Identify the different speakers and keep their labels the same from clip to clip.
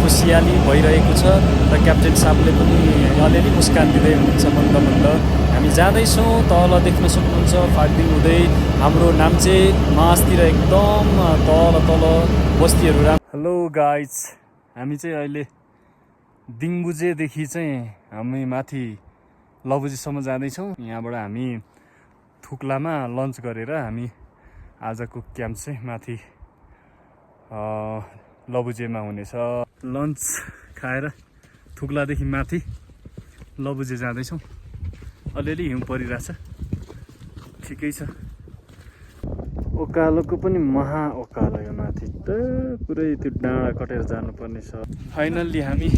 Speaker 1: खुसियाली भइरहेको छ र क्याप्टेन साहबले पनि अलिअलि मुस्कान दिँदै हुनुहुन्छ मन्द मन्द। हामी जाँदैछौँ, तल देख्न सक्नुहुन्छ फाक्दिङ हुँदै हाम्रो नाम्चे मासतिर एकदम तल तल बस्तीहरू। हेलो गाइज, हामी चाहिँ अहिले दिङबुजेदेखि चाहिँ हामी माथि लबुजेसम्म जाँदैछौँ। यहाँबाट हामी थुक्लामा लन्च गरेर हामी आजको क्याम्प चाहिँ माथि लबुजेमा हुनेछ। लन्च खाएर थुक्लादेखि माथि लबुजे जाँदैछौँ। अलिअलि हिउँ परिरहेछ, ठिकै छ। ओकालोको पनि महा ओकालो यो माथि त पुरै त्यो डाँडा कटेर जानुपर्ने छ। फाइनल्ली हामी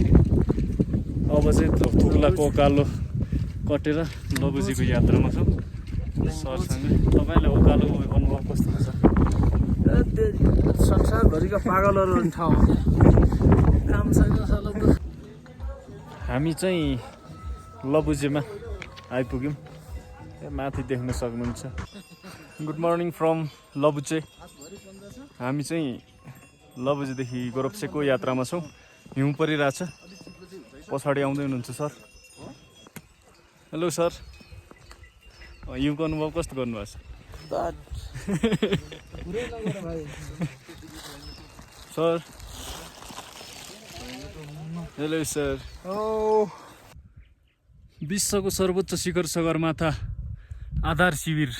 Speaker 1: अब चाहिँ थुक्लाको ओकालो कटेर लबुजेको यात्रामा छौँ सरसँग। तपाईँलाई ओकालोको अनुभव कस्तो छ?
Speaker 2: संसारभरिका पागलहरू ठाउँ काम छैन सालको।
Speaker 1: हामी चाहिँ लबुजेमा आइपुग्यौँ। माथि देख्न सक्नुहुन्छ। Good morning from Lobuche. हामी चाहिँ लबुजेदेखि गोरप्सेको यात्रामा छौँ। हिउँ परिरहेछ, पछाडि आउँदै हुनुहुन्छ सर। हेलो सर, हिउँको अनुभव कस्तो गर्नुभएको छ? Sir hello sir. विश्वको सर्वोच्च शिखर सगरमाथा आधार शिविर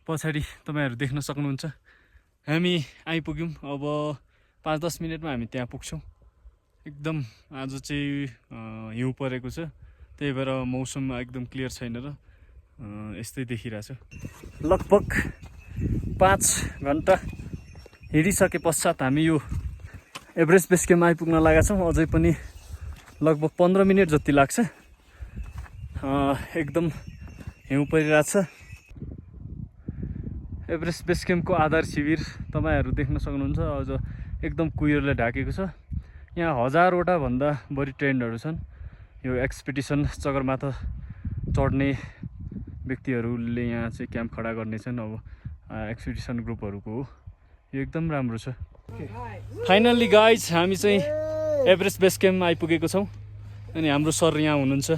Speaker 1: पछाडि तपाईँहरू देख्न सक्नुहुन्छ। हामी आइपुग्यौँ। अब 5-10 मिनटमा हामी त्यहाँ पुग्छौँ। एकदम आज चाहिँ हिउँ परेको छ, त्यही भएर मौसममा एकदम क्लियर छैन र यस्तै देखिरहेछ। लगभग 5 घन्टा हिँडिसके पश्चात हामी यो एभरेस्ट बेस क्याम्पमा आइपुग्न लागेका छौँ। अझै पनि लगभग 15 मिनट जति लाग्छ। एकदम हिउँ परिरहेछ। एभरेस्ट बेस क्याम्पको आधार शिविर तपाईँहरू देख्न सक्नुहुन्छ। अझ एकदम कुहिरोले ढाकेको छ। यहाँ 1000वटा भन्दा बढी टेन्टहरू छन्। यो एक्सपिडिसन सगरमाथा चढ्ने व्यक्तिहरूले यहाँ चाहिँ क्याम्प खडा गर्नेछन्। अब एक्सपिडिसन ग्रुपहरूको हो यो। एकदम राम्रो छ। फाइनल्ली गाइज, हामी चाहिँ एभरेस्ट बेस क्याम्पमा आइपुगेको छौँ। अनि हाम्रो सर यहाँ हुनुहुन्छ।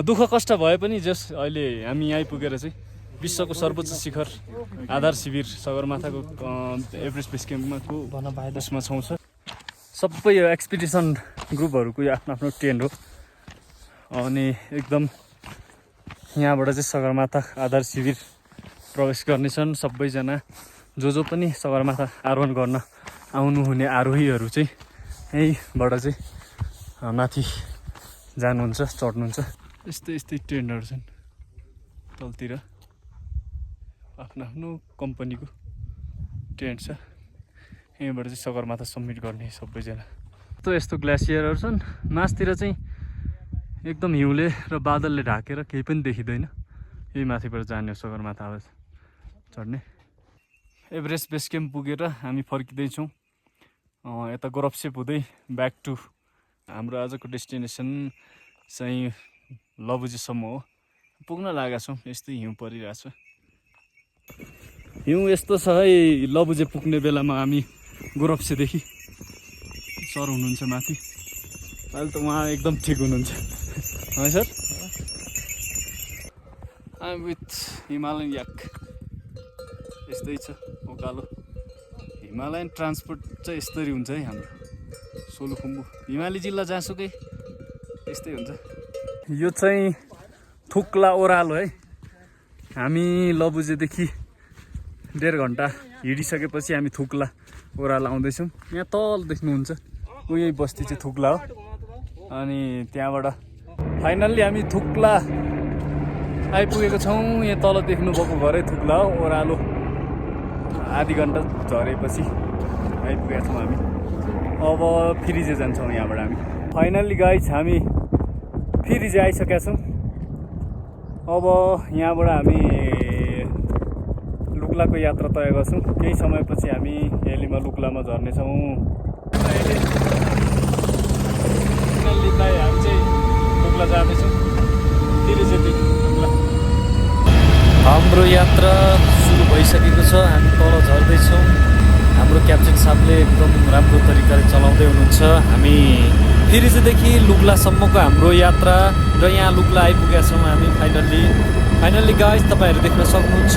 Speaker 1: दुःख कष्ट भए पनि जस अहिले हामी यहाँ आइपुगेर चाहिँ विश्वको सर्वोच्च शिखर आधार शिविर सगरमाथाको एभरेस्ट बेस क्याम्पमाको उसमा छौँ सर। सबै यो एक्सपिडिसन ग्रुपहरूको यो आफ्नो आफ्नो टेन्ट हो। अनि एकदम यहाँबाट चाहिँ सगरमाथा आधार शिविर प्रवेश गर्नेछन् सबैजना। जो पनि सगरमाथा आरोहण गर्न आउनुहुने आरोहीहरू चाहिँ यहीँबाट चाहिँ माथि जानुहुन्छ, चढ्नुहुन्छ। यस्तै यस्तै टेन्टहरू छन् तलतिर। आफ्नो आफ्नो कम्पनीको टेन्ट छ। यहीँबाट चाहिँ सगरमाथा सब्मिट गर्ने सबैजना। यस्तो ग्लेसियरहरू छन्। मासतिर चाहिँ एकदम हिउँले र बादलले ढाकेर केही पनि देखिँदैन। यही माथिबाट जाने सगरमाथा आवाज चढ्ने। एभरेस्ट बेस क्याम्प पुगेर हामी फर्किँदैछौँ। यता गोरप्सेप हुँदै ब्याक टु हाम्रो आजको डेस्टिनेसन चाहिँ लबुजेसम्म हो। पुग्न लागेका छौँ। यस्तै हिउँ परिरहेछ। हिउँ यस्तो छ है, लबुजे पुग्ने बेलामा हामी गोरप्सेदेखि सर हुनुहुन्छ माथि। अहिले त उहाँ एकदम ठिक हुनुहुन्छ है sir. I am with Himalayan Yak. यस्तै छ उकालो। हिमालयन ट्रान्सपोर्ट चाहिँ यस्तरी हुन्छ है हाम्रो सोलुखुम्बु हिमाली जिल्ला जहाँसुकै यस्तै हुन्छ। यो चाहिँ थुक्ला ओह्रालो है। हामी लबुजेदेखि 1.5 घन्टा हिँडिसकेपछि हामी थुक्ला ओह्रालो आउँदैछौँ। यहाँ तल देख्नुहुन्छ उही बस्ती चाहिँ थुक्ला हो। अनि त्यहाँबाट फाइनल्ली हामी थुक्ला आइपुगेको छौँ। यहाँ तल देख्नुभएको घरै थुक्ला हो। ओह्रालो आधी घन्टा झरेपछि आइपुगेका छौँ हामी। अब फिरिजे जान्छौँ यहाँबाट हामी। फाइनल्ली गाइज, हामी फिरिजे आइसकेका छौँ। अब यहाँबाट हामी लुक्लाको यात्रा तय गर्छौँ। केही समयपछि हामी हेलीमा लुक्लामा झर्नेछौँ। फाइनल्ली हामी चाहिँ लुक्ला जाँदैछौँ। फिरिजेदेखि लुक्ला। हाम्रो यात्रा सुरु भइसकेको छ। हामी तल झर्दैछौँ। हाम्रो क्याप्टेन साहबले एकदम राम्रो तरिकाले चलाउँदै हुनुहुन्छ। हामी फिरिजदेखि लुक्लासम्मको हाम्रो यात्रा र यहाँ लुक्ला आइपुगेका छौँ हामी फाइनल्ली गाइस तपाईँहरू देख्न सक्नुहुन्छ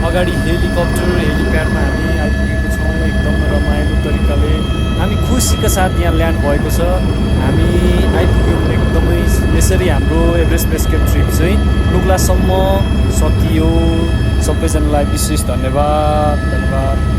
Speaker 1: अगाडि हेलिप्याडमा हामी आइपुगेको छौँ। एकदम रमाइलो तरिकाले हामी खुसीका साथ यहाँ ल्यान्ड भएको छ। हामी आइपुग्यौँ एकदमै यसरी हाम्रो एभरेस्ट बेस क्याम्प ट्रिप चाहिँ लुक्लासम्म सकियो। सबैजनालाई विशेष धन्यवाद।